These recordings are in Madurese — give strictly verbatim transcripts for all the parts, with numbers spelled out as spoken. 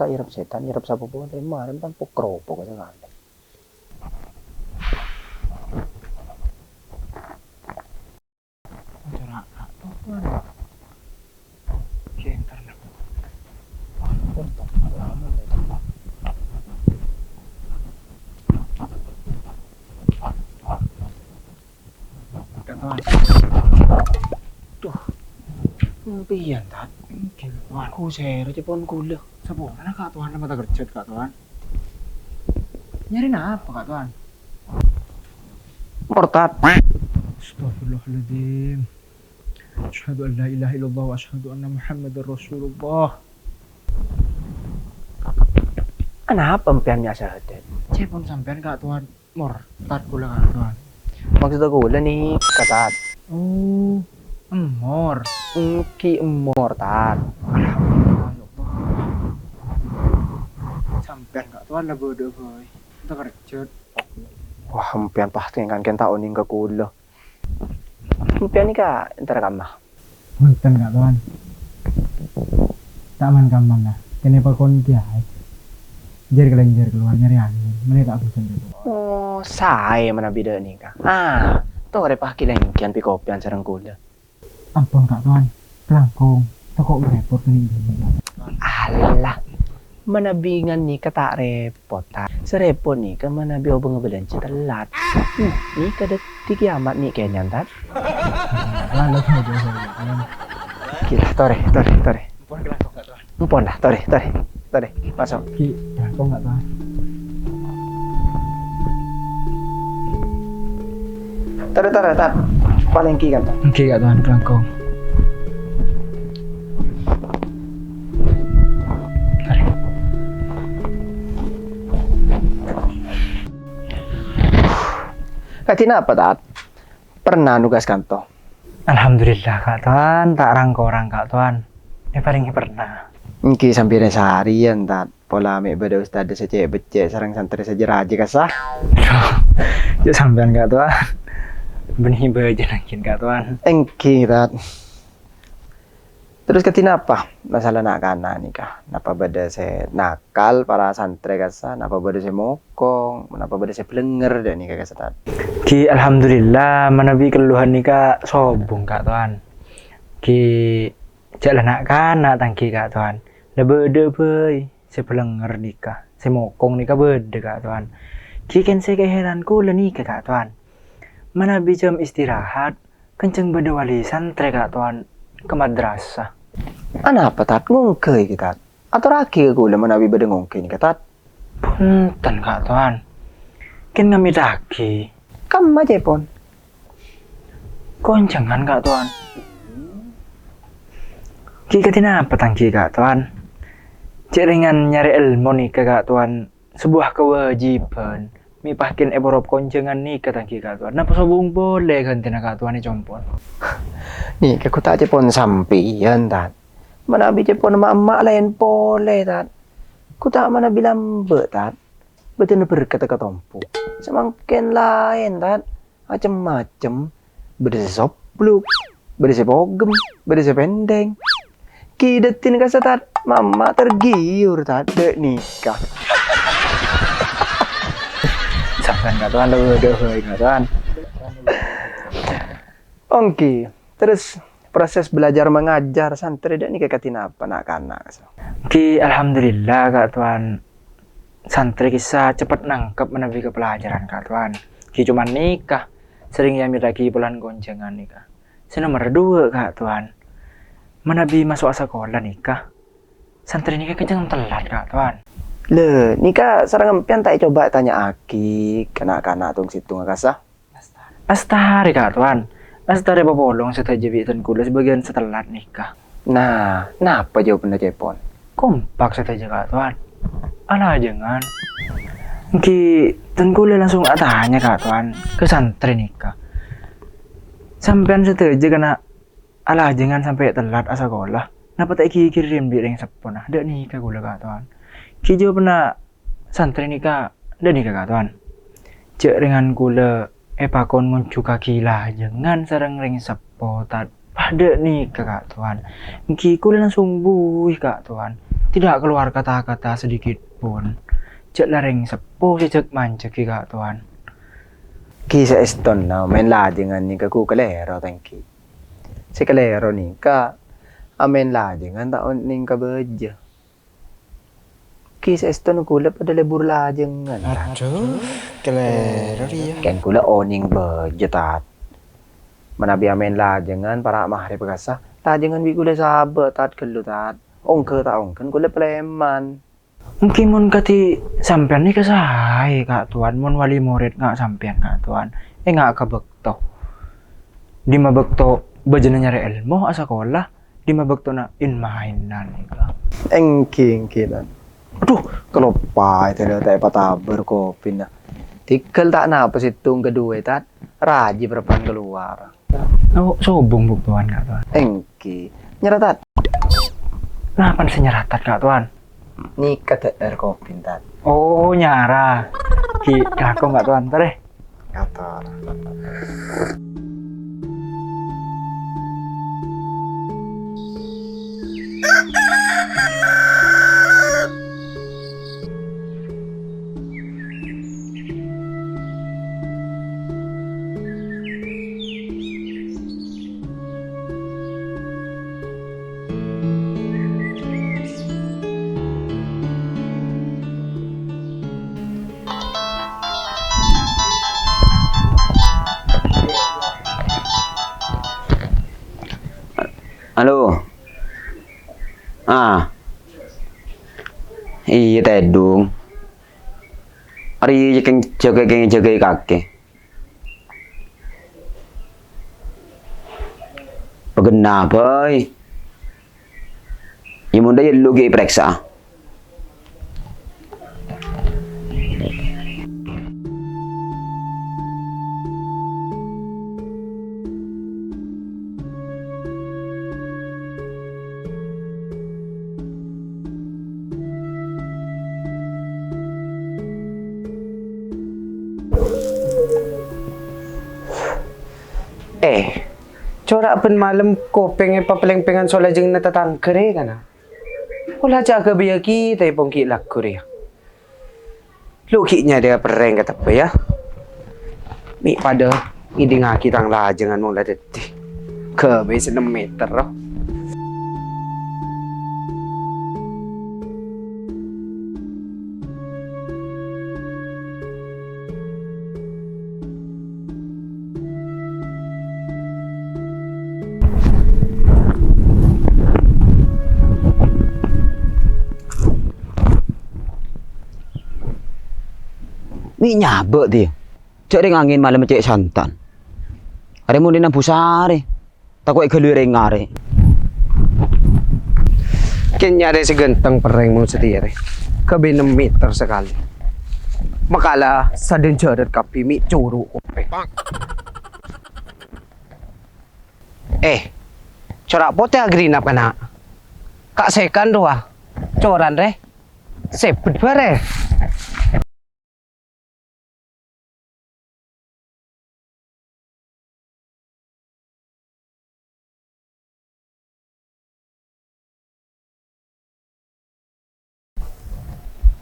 Ta' erep sètan, erep sapa polè, marèn pan pok-kropok sakalè. Kak Towan. Duh. Empiyan, Tat. Ngghi, Kak Towan. Ku sèra cèpon kaulâ. Saporana, Kak Towan, napa ta' kerjhât, Kak Towan? Nyarè napa, Kak Towan? Murtad. Astagfirullahaladzim. Asyhadu an la ilaha illallah wa asyhadu anna Muhammadar Rasulullah. Anapa empiyan nyarè syahadat? Cèpon sampèyan, Kak Towan. Murtad kaulâ, Kak Towan. Maksud kaulâ nèka, Tat. Oh, emmor. Èngghi emmor, Tat. Alhamdulillah, ya Allah. Sampèyan, Kak Towan, la bâdâ bhâi. Napa ta' kerjhât? Wah, empiyan pastè kan kèng ta' onèng ka kaulâ. Empiyan nèka èntara kamma? Bhunten, Kak Towan. Ta' man-kamman, la. Kènè' pakon kèya. Jhâr kalènjhâr kalowar nyarè angèn. Mèlè ta' bhusen, Kak Towan. Oh, saè manabi dâ' nèka. Ah, torè paghi lèngghiyan pi-kopiyân sareng kaulâ. Ampon, Kak Towan. Kalangkong. Tako' marèpot kènè' bhâi. Alah. Manabi ngèn nèka ta' rèpot, Tat. Sè rèpot nèka manabi obângnga bâlânjhâ tellat. Hmm, nèka dhâddhi kiamat nè' kènyan, Tat. Wah, lo, lo, lo, lo. Ghi la, torè, torè, torè. Empon, Kak Towan. Empon la, torè, torè, torè. Maso'. Ghi, Kak Towan. Torè, torè, Tat. Palèng ghi kan, Tat. Èngghi, Kak Towan, kalangkong. Kadhi napa, Tat? Perna nugas kanto? Alhamdulillah, Kak Towan, ta' rang-korang, Kak Towan. Èparèngè perna. Èngghi sampè' sarèyan, Tat. Pola mè' bâdâ ustad sè cè' beccè' sareng santrè sè jâ-rajâ kassa. Jhâ' sampèyan, Kak Towan. Bânnè bâjâna ghi, Kak Towan. Èngghi, Tat. Terros kadhi napa masalah na'-kana' nèka? Napa bâdâ sè nakal para santrè kassa? Napa bâdâ sè mokong? Napa bâdâ sè bâlengnger dâ' nèka kassa, Tat? Ghi, alhamdulillah, manabi kelluhan nèka sobung, Kak Towan. Ghi, jhâ' la na'-kana' tang ghi, Kak Towan. La bâdâ bhâi sè bâlengnger nèka, sè mokong nèka bâdâ, Kak Towan. Ghi kèng sè kaèheran kaulâ nèka, Kak Towan. Manabi jhâm istirahat, Kenjhâng bâdâ wali santrè, Kak Towan, ka madrasah. Anapa, Tat? Ngongghâi ghi, Tat? Atorraghi ka kaulâ manabi bâdâ ngongghâi nèka, Tat. Bhunten, Kak Towan. Kèng ngamètaghi. Kamma, cèpon? Konjhângan, Kak Towan. Ghi kadhi napa tang ghi, Kak Towan? Cè' rèngan nyarè èlmo nèka, Kak Towan, sebuah kewajiban. Mè' paghi èporop konjhângan nèka tang ghi, Kak Towan. Napa sobung polè ghântèna Kak Towan è compo'? Nèka ghu ta' cèpon sampèyan, Tat. Manabi cèpon ma'-emma' laèn polè, Tat. Ghu ta' manabi lambâ', Tat. Bâdâna berkadhâ katompo'. Samangkèn laèn, Tat. Macem-macem. Bâdâ sè sobluk, bâdâ sè pogem, bâdâ sè pèndheng. Ghi dâddhina kassa, Tat, ma'-emma' tergiur, Tat, dâ' nèka. Sampèyan, Kak Towan, dâ-, dâ-, Kak Towan. Ongghi, terros proses belajar mengajar santrè dâ' nèka kadhi napa na'-kana'? Ghi, alhamdulillah, Kak Towan. Santrè kissa cepet nangkep manabi ka pelajaran, Kak Towan. Ghi coma nèka, serrèng èamètaghi polana konjhângan nèka. Sè nomer duwâ', Kak Towan, manabi maso'a sakola nèka, santrè nèka kenjhâng tellat, Kak Towan. Lè, nèka sareng sampèyan ta' ècoba tanya'aghi ka na'-kana' tong-sèttonga kassa? Astarè, Kak Towan. Astarè papolong sadhâjâ bi' dân kaulâ sabâgiyân sè tellat nèka. Nah, napa jâwâbbhâ cèpon? Kompak sadhâjâ, Kak Towan. Alajângan. Èngghi, dân kaulâ langsung atanya, Kak Towan, ka santrè nèka. Sampèyan sadhâjâ kèng alajângan sampè' tellat asakola. Napa ta' èghighiri bi' rèng seppona? Dâ' nèka kaulâ, Kak Towan. Ghi jâwâbbhâ santrè nèka, dâ' nèka, Kak Towan. Jâ' rèngan kaulâ èpakon ngonjhughâghi lajângan sareng rèng seppo, Tat. Pas dâ' nèka, Kak Towan. Èngghi kaulâ langsung buwi, Kak Towan. tidak keluar kata-kata sedikit pun. Jhâ' la rèng seppo sè jhâk-manjhâk, Ka' Towan. Ghi saèstona mèn lajângan nèka ghu kalèro, tèngghi. Sè kalèro nèka, amèn lajângan ta' onèng ka bâjâ. Ghi saèstona ghulâ padâ lebur lajângan, Tat. Adhu, kalèro rèya. Kèng ghulâ onèng bâjâ, Tat. Manabi amèn lajângan para' maghrib kassa, lajângan bi' ghulâ sabâ', Tat, ghâllu, Tat. Ongghâ ta' ongghâ ghulâ palèman. Èngghi mon kadhi sampèyan nèka saè, Ka' Towan, mon wali morèd nga' sampèyan, Ka' Towan. Enga' ka bâkto. Dimma bâkto bâjâna nyarè èlmo asakola, dimma bâktona in-maènan nèka. Èngghi, èngghi, Tan. Adhu, kaloppaè tadâ' ta' èpatabâr kopina. Tèghâl ta' napa sèttong ka duwâ', Tat. Rajâ parappa'na kalowar. Oh, sobung buktowan, Ka' Towan. Èngghi. Nyara, Tat. Napa sè nyara, Tat, Ka' Towan? Nèka dâ'âr kopina, Tat. Oh, nyara. Ghi, kakong, Ka' Towan, entar, eh. Kator. Halo. Ah. Iyâ, tèdung. Arèya kèng jâgâ, kèng jâgâ kakè. Paghenna bhâi. Yâ, mon dâ' iyâ ellu ghi' èparèksa'a. Eh, cora' bân malem kopèng èpapalèngpèngan so lajângnganna tatangghâ rè, kana? Pola jhâ' aghâbâyyâghi, tapè pongghi' lagghu rèya. Lu ghi' nyarèya perrèng ka tebbhâ, yâ. Mè' padâ ngèdingngaghi tang lajângan mon la dhâddhi. Ghâbây sè nem meter, ro. Mè' nyabâ', Tè. Jhâ' rèng angèn malem cè' santan. Arè mon dina busarè. Tako' èghâllu rèng arè. Kèng nyarè sè ghânteng perrèng mon satèya rè. Ghâbây nem meter sakalè. Makala sadhân jhârât kabbhi mè' coro' kopèng. Eh, cora' potè agrinap, kana'. Ka' sèkan rowa. Coran, rè. Sèbât, barè.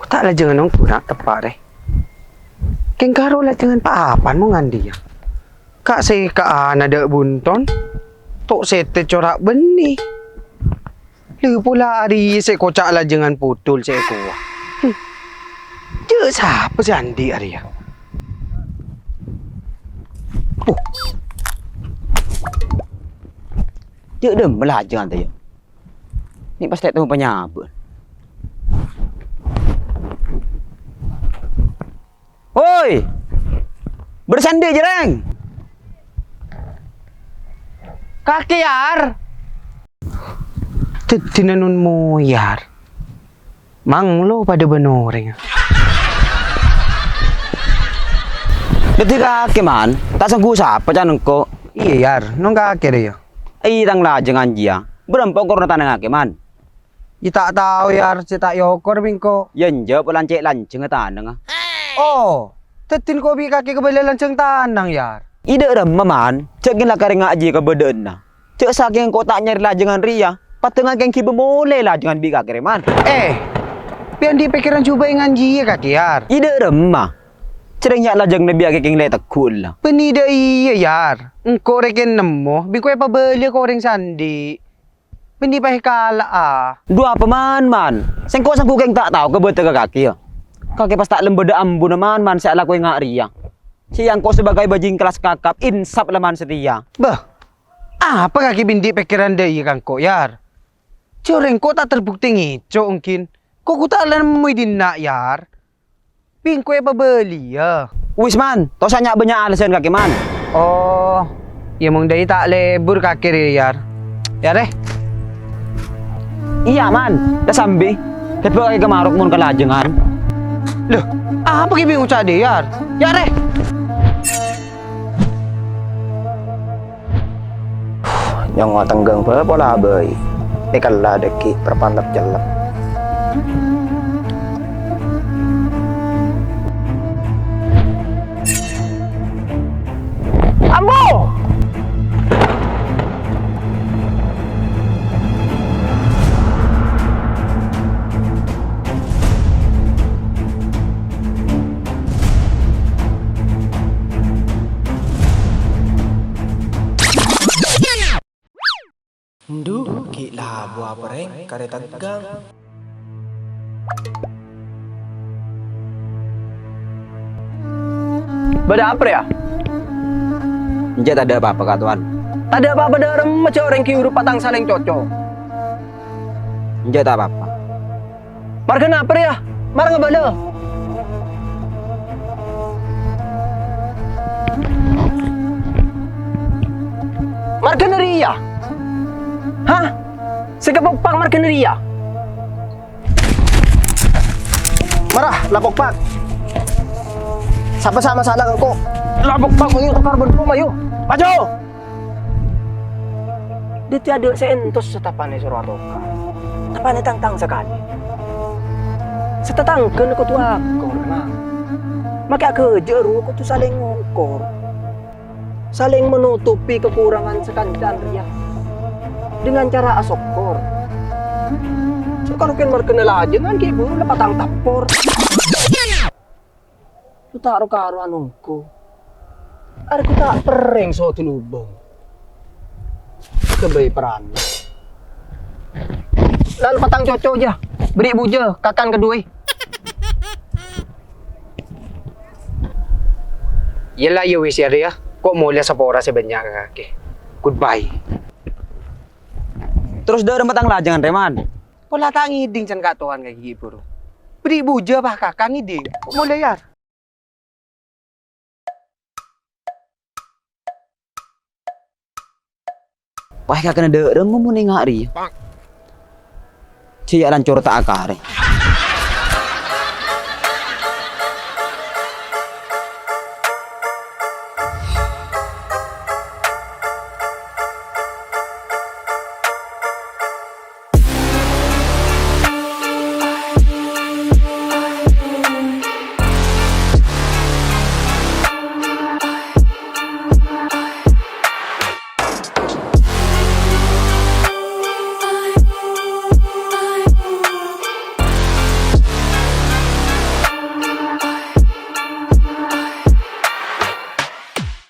Ko ta' lajângan ongghu na' teppa' rè. Kèng karo lajângan pa-apan mon andi' yâ. Ka' sè ka'ana dâ' bunton, to' sètè cora' bânnè. Lè pola arè sè koca' lajângan pudul sè kowa. Hmm. Jhâ' sapa sè andi' arèya? Uh. Jhâ' dâmma lajângan tèya. Nè' pas ta' tao panyabâ'. Woi! Bârâs andi' jârèng! Kakè, Yar! Dhâddhina non moyar. Manglo padâ bân orèng. Dhâddhi kakè, Man. Ta' sangghu sapa can engko'. Iyâ, Yar. Non kakè rèya. Iyâ, tang lajângan jiyâ. Bârâmpa okorra tanangnga kakè, Man? Yâ ta' tao, Yar, sè ta' èokor bi' engko'. Yâ enjâ' polana cè' lanjhângnga tanangnga. Oh, dhâddhi engko' bi' kakè kabâlâ lanjhâng tanang, Yar. Iyâ dâ' remma, Man, jhâ' kèng la karèngnga' jiyâ kabâdâ'ânna. Jhâ' sakèng engko' ta' nyarè lajângan rèya, Paddhângnga kèng ghibâ molè lajângan bi' kakè rè, Man. Eh, bi' andi' pèkkèran jhubâ' ènganjiyâ kakè, Yar? Iyâ dâ' remma. Jhârèng nya' lajângnga bi' kakè kèng lè' tegghu' ella. Bânnè dâ' iyâ, Yar. Engko' rè kèng nemmo, bi' engko' èpabâliyâ ka orèng sè andi'. Bânnè paèkala'a. Dhu apa, Man, Man? Sèngko' sangghu kèng ta' tao kabâdâ ka kakè, yâ. Kakè pas ta' lem bâdâ ambuna, Man, Man, sè alako ènga' rèya. Sè èyangko' sabâgâi bajing kelas kakap, insap la, Man, satèya. Bâh, apa kakè bi' andi' pèkkèran dâ' iyâ ka engko', Yar? Jhâ' rèng ko' ta' terbukti ngèco' ènggi. Ko' ghu ta' la nemmo è dinna', Yar. Bi' engko' èpabâliyâ. Wis, Man, ta' osa nya'-bânnya' alasan kakè, Man. Oh, iyâ mon dâ' iyâ ta' lebur kakè rè, Yar. Yar, eh. Iyâ, Man, la sambi. Ghâbây kakè ka marok mon ka lajângan. Loh, apa kakè bi' ngoca' dâ' iyâ, Yar? Yar, eh. Nyongngo' tengghâng bâ pola bhâi, èkella dâggi' perpalep cellep. Ambo! Ndu, ghi' labu aparèng karè tengghâng. Bâdâ apa, rèya? Enjâ', tadâ' pa-apa, Ka' Towan. Tadâ' pa-apa dâ' remma jhâ' orèng ghi' buru patang salèng coco. Enjâ', ta' pa-apa. Marghâna apa rèya? Mara ngabâlâ. Marghâna rèya? Hah? Sè kapokpak marghâna rèya? Mara, la pokpak. Sapa sè masalah engko'? La pokpak, mayu tokar bân engko', mayu. Maju! Dhâddhi adâ' sè entos satapanè soro atokar. Tapanè tang-tang sakalè. Satatangghâna kodhu akor, Mang. Make aghâjâ' rowa kodhu salèng ngokor. Salèng manotobhi kakorangan sakanca'an rèya dengan cara asokkor. Sokor kèng marghâna lajângan ghi' buru la patang tappor. Lu ta' ro-karowan ongghu. Arè ghu ta' perrèng sodhu lubung. Ghâbây peran. Lalu patang coco, jâ. Bâri' bujâ, kakan kadhuwâ. Iyâ la, iyâ wis, iyâ, rèya. Ko' molèya sapora sè bânnya' ka kakè. Goodbye. Terros dâ' remma tang lajângan, Reman. Pola ta' ngèdhing can Ka' Towan ka ghi' buru. Bâri' bujâ, bâ, kaka ngèdhing. Molè, Yar. Wah, kakana dâ' remma mon enga' rèya. Jâ' ya' lancor ta' akarè.